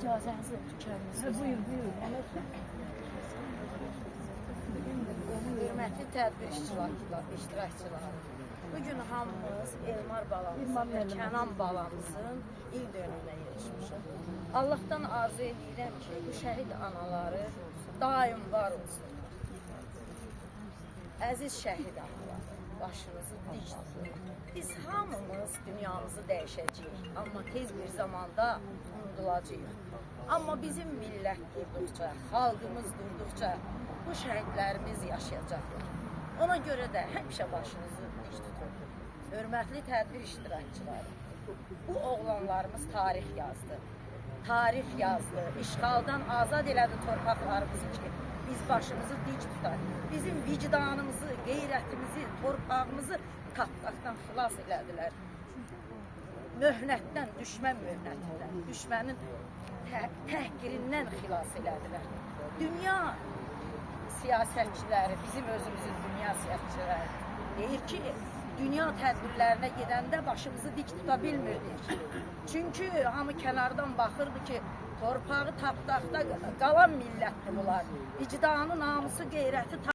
İcazənizlə bir kəlmə söz. Buyur, buyur. Hörmətli tədbir iştirakçıları. Bugün hamımız Elmar balamızın və Kənan balamızın il dönümünə yetişmişik. Allahdan arzu edirəm ki, bu şəhid anaları daim var olsunlar. Əziz şəhid anaları, başınızı dik tutun. Biz hamımız dünyamızı dəyişəcəyik, amma tez bir zamanda unudulacağıq. Amma bizim millət durduqca, xalqımız durduqca bu şəhidlərimiz yaşayacaqlar. Ona görə də həmişə başınızı dik tutun. Hörmətli tədbir iştirakçıları, bu oğlanlarımız tarix yazdı. Tarix yazdı, işğaldan azad elədi torpaqlarımızı ki, biz başımızı dik tutaq. Bizim vicdanımızı, qeyrətimizi, torpağımızı tapdaqdan xilas elədilər. Möhnətdən, düşmən möhnətindən, düşmənin təhqirindən xilas elədilər. Dünya siyasətçiləri, bizim özümüzün dünya siyasətçiləri deyir ki, dünya tədbirlərinə gedəndə başımızı dik tuta bilmirdik. Çünki hamı kənardan baxırdı ki, torpağı tapdaqda qalan millətdir bunlar. Vicdanı, namusu, qeyrəti